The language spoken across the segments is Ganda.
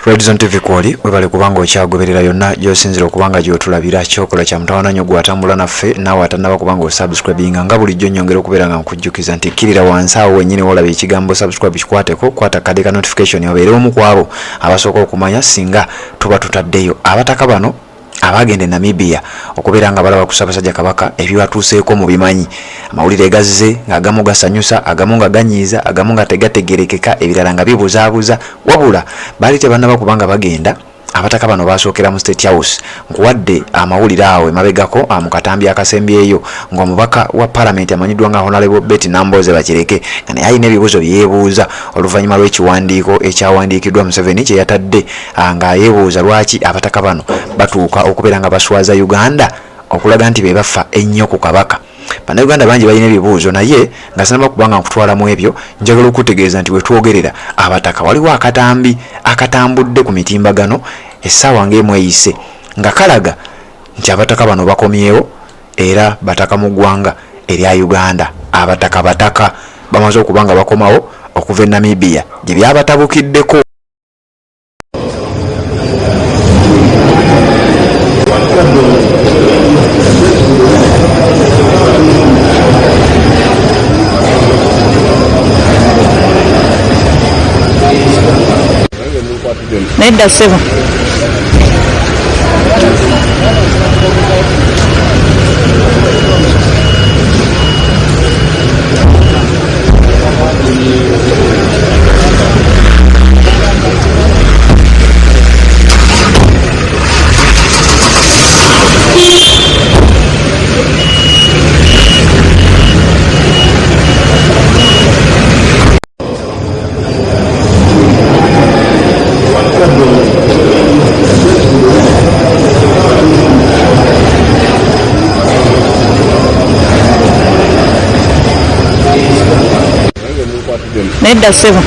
Redzone TV kwoli webale kubanga okyagoberera yonna gyosinzira okubanga gyotulabira. Kyokola kya mutawaana nnyo gwatambula naffe, naawe atannaba kubanga osubscribinga. Nga bulijjo nnyongera okubeera nga nkujjukiza nti kkirira wansi awo wennyini wolaba ekigambo subscribe, kikwateko, kwata kade ka notification obeere omu ku abo abasooka okumanya singa tuba tutaddeyo. Abataka bano abaagenda e Namibia okubeera nga balaba ku Ssaabasajja Kabaka ebibatuuseeko mu bimanyi. Amawulire gazze ng'agamu gasanyusa, agamu nga ganyiiza, agamu nga tegategeerekeka, ebirala nga bibuzaabuza. Wabula baali tebannaba kubanga bagenda, abataka bano baasookera mu State House. Nkuwadde amawulire awo emabegako mu katambi akasembyeyo ng'omubaka wa Palamenti amanyiddwa nga Honorable Betty Nambooze Bakireke nga naye alina ebibuuzo bye yeebuuza oluvannyuma lw'ekiwandiiko ekyawandiikiddwa Museveni kye yatadde nga yeebuuza lwaki abataka bano batuuka okubeera nga baswaza Uganda okulaga nti be bafa ennyo ku Kabaka. Bannayuganda bangi balina ebibuuzo, naye nga sinaba kubanga nkutwala mu ebyo, njagala okutegeeza nti wetwogerera abataka waliwo akatambi akatambudde ku mitimbagano essaawa ng'emu eyise nga kalaga nti abataka bano bakomyewo era bataka mu ggwanga erya Uganda. Abataka bataka bamaze okuba nga bakomawo okuva e Namibia gye byabatabukiddeko. Nedda ssebo. Nedda ssebo.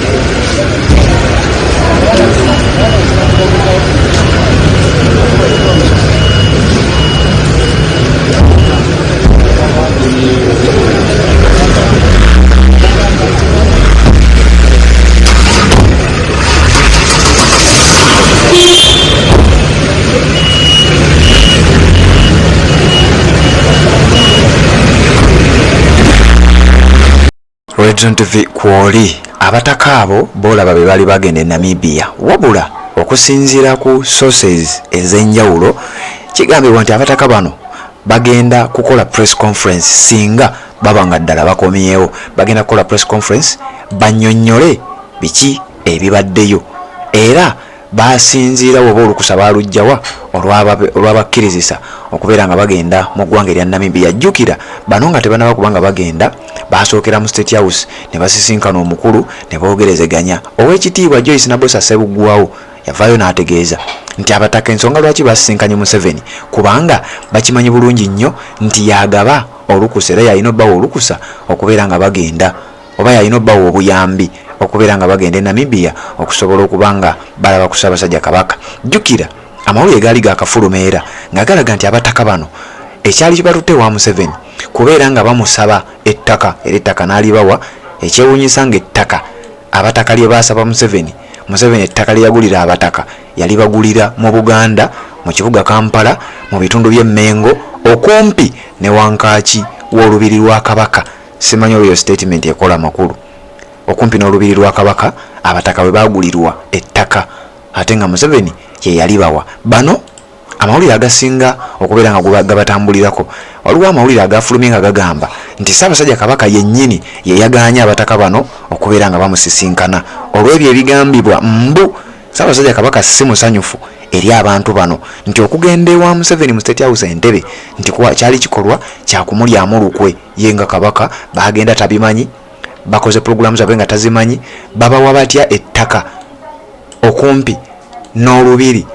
Redzone TV kwoli. Abataka abo boolaba be baali bagenda e Namibia, wabula okusinziira ku sources ez'enjawulo kigambibwa nti abataka bano bagenda kukola press conference singa baba nga ddala bakomyewo. Bagenda kukola press conference bannyonnyole biki ebibaddeyo era basinziira oba olukusa baaluggyawa olwabakkirizisa okubeera nga bagenda mu ggwanga erya Namibia. Jjukira bano nga tebanaba kuba nga bagenda basookera mu State House ne basisinkana omukulu ne boogerezeganya. Oweekitiibwa Joyce Nabosa Ssebuggwawo yavaayo n'ategeeza nti abataka ensonga lwaki basisinkanye Museveni kubanga bakimanyi bulungi nnyo nti y'agaba olukusa era y'alina obbawa olukusa okubeera nga bagenda oba y'alina obbawa obuyambi okubeera nga bagenda e Namibia okusobola okuba nga balaba ku Ssaabasajja Kabaka. Jjukira amawulire gaali gaakafuluma era nga galaga nti abataka bano ekyali kibatutte ewa Museveni kubeera nga bamusaba ettaka era ettaka n'alibawa. Ekyewuunyisa ng'ettaka abataka lye baasaba Museveni, Museveni ettaka lye yagulira abataka yalibagulira mu Buganda mu kibuga Kampala mu bitundu by'e Mmengo okumpi ne wankaaki w'olubiri lwa Kabaka. Simanyi oba eyo sitatimenti ekola amakulu. Okumpi n'olubiri lwa Kabaka abataka we baagulirwa ettaka ate nga Museveni ye yalibawa. Bano amawulire agasinga okubeera nga gabatambulirako, waliwo amawulire agafulumye nga gagamba nti Ssaabasajja Kabaka yennyini ye yagaanye abataka bano okubeera nga bamusisinkana olw'ebyo ebigambibwa mbu Ssaabasajja Kabaka si musanyufu eri abantu bano, nti okugenda ewa Museveni mu State House Entebbe nti kyali kikolwa kya kumulyamu lukwe ye nga Kabaka. Baagenda tabimanyi, bakoze pulogulaamu zaabwe nga tazimanyi, babawa batya ettaka okumpi n'olubiri?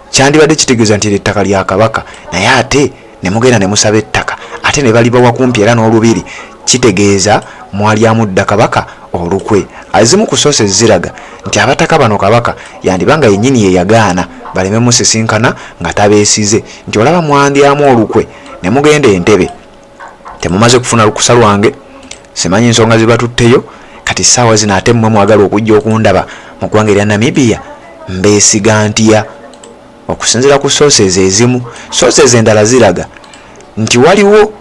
Kyandibadde kitegeeza nti ettaka lya Kabaka, naye ate ne mugenda ne musaba ettaka ate ne balibawa kumpi era n'olubiri, kitegeeza mwalyamu dda Kabaka olukwe. Ezimu ku sources ziraga nti abataka bano Kabaka yandiba nga yennyini ye yagaana baleme musisinkana nga tabeesize, nti olaba mwandyamu olukwe ne mugenda Entebbe, temumaze kufuna lukusa lwange, simanyi nsonga zibatutteyo, kati ssaawa zino ate mmwe mwagala okujja okundaba mu ggwanga erya Namibia. Mbeesiga ntya? Okusinziira ku sources ezimu, sources endala ziraga nti waliwo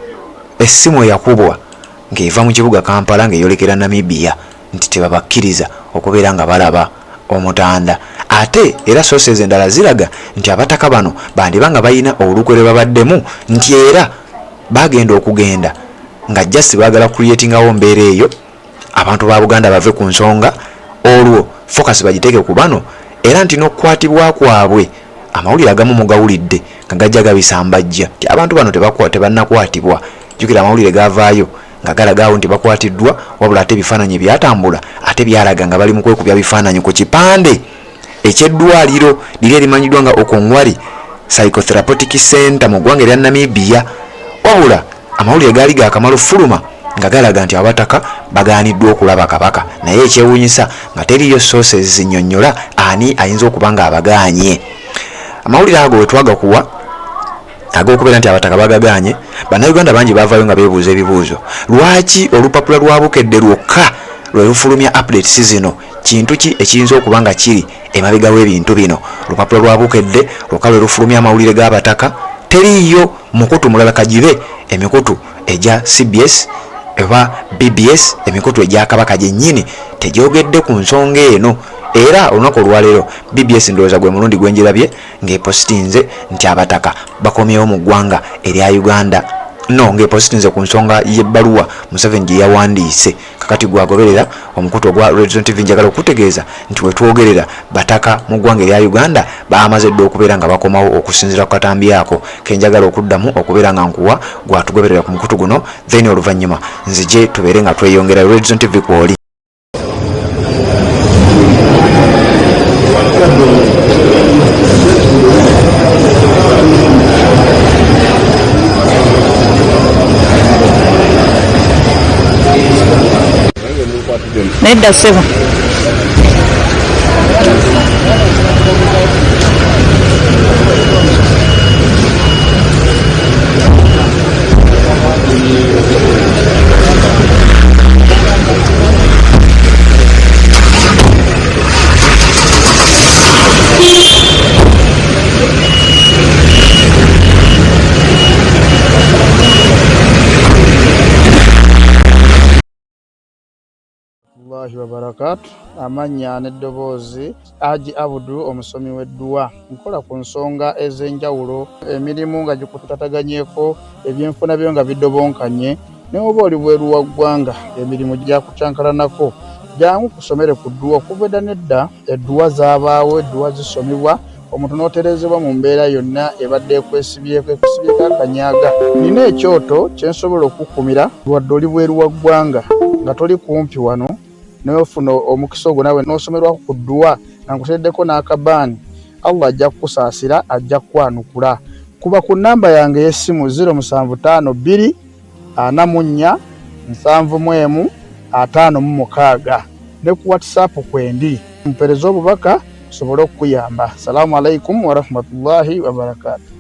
essimu eyakubwa ng'eva mu kibuga Kampala ng'eyolekera Namibia nti tebabakkiriza okubeera nga balaba Omutanda. Ate era sources endala ziraga nti abataka bano bandiba nga balina olukwe lwe babaddemu nti era bagenda okugenda nga just baagala creatingawo mbeera eyo abantu ba Buganda bave ku nsonga olwo focus bagiteeke ku bano era nti n'okukwatibwa kwabwe amawulire agamu mugawulidde nga gajja gabisambajja nti abantu bano tebannakwatibwa. Jjukira amawulire gaavaayo nga galaga awo nti bakwatiddwa, wabula ate ebifaananyi ebyatambula ate byalaga nga bali mu kwekubya bifaananyi ku kipande eky'eddwaliro liri erimanyiddwa nga Okongwari Psychotherapeutic Center mu ggwanga erya Namibia. Wabula amawulire gaali gaakamala ofuluma nga galaga nti abataka bagaaniddwa okulaba Kabaka, naye ekyewuunyisa nga teriiyo sources zinnyonnyola ani ayinza okuba nga abagaanye. Amawulire ago wetwagakuwa ag'okubeera nti abataka bagagaanye, Bannayuganda bangi baavaayo nga beebuuza ebibuuzo, lwaki olupapula lwa Bukedde lwokka lwe lufulumya updates zino? Kintu ki ekiyinza okuba nga kiri emabega w'ebintu bino? Olupapula lwa Bukedde lwokka lwe lufulumya amawulire g'abataka, teriiyo mukutu mulala kagibe emikutu egya cbs oba BBS, emikutu egya Kabaka gyennyini tegyogedde ku nsonga eno. Era olunaku olwaleero BBS ndowooza gwe mulundi gwe ngirabye ng'epositinze nti abataka bakomyewo mu ggwanga erya Uganda, no ng'epositinze ku nsonga y'ebbaluwa Museveni gye yawandiise. Kakati gwagoberera omukutu ogwa Red Zone TV, njagala okutegeeza nti wetwogerera bataka mu ggwanga erya Uganda baamaze dda okubeera nga bakomawo okusinziira ku katambi ako kenjagala okuddamu okubeera nga nkuwa gwatugoberera ku mukutu guno, then oluvannyuma nzije tubeere nga tweyongera. Red Zone TV kwoli. Nedda ssebo. Allahi wabarakatu. Amannya n'eddoboozi Haji Abudu, omusomi w'edduwa. Nkola ku nsonga ez'enjawulo, emirimu nga gikutataganyeko, ebyenfuna byo nga bidobonkanye, ne oba oli bweru wa ggwanga emirimu gyakukyankalanako, jangu kusomere ku dduwa. Okuva edda n'edda edduwa zaabaawo, edduwa zisomebwa omuntu n'otereezebwa mu mbeera yonna ebadde ekwesibyeko, ekusibyeko akanyaga. Nina ekyoto kye nsobola okukukumira wadde oli bweru wa ggwanga nga toli kumpi wano, naye ofuna omukisa ogwo nawe n'osomerwako ku dduwa nga nkuteereddeko n'akabaani. Allah ajja kukusaasira, ajja kukwanukula. Kuba ku nnamba yange ey'essimu 0752 44 71 56 ne ku WhatsApp kwendi, mpereze obubaka nsobole okukuyamba. Salaamu alaikum warahmatullahi wabarakatuh.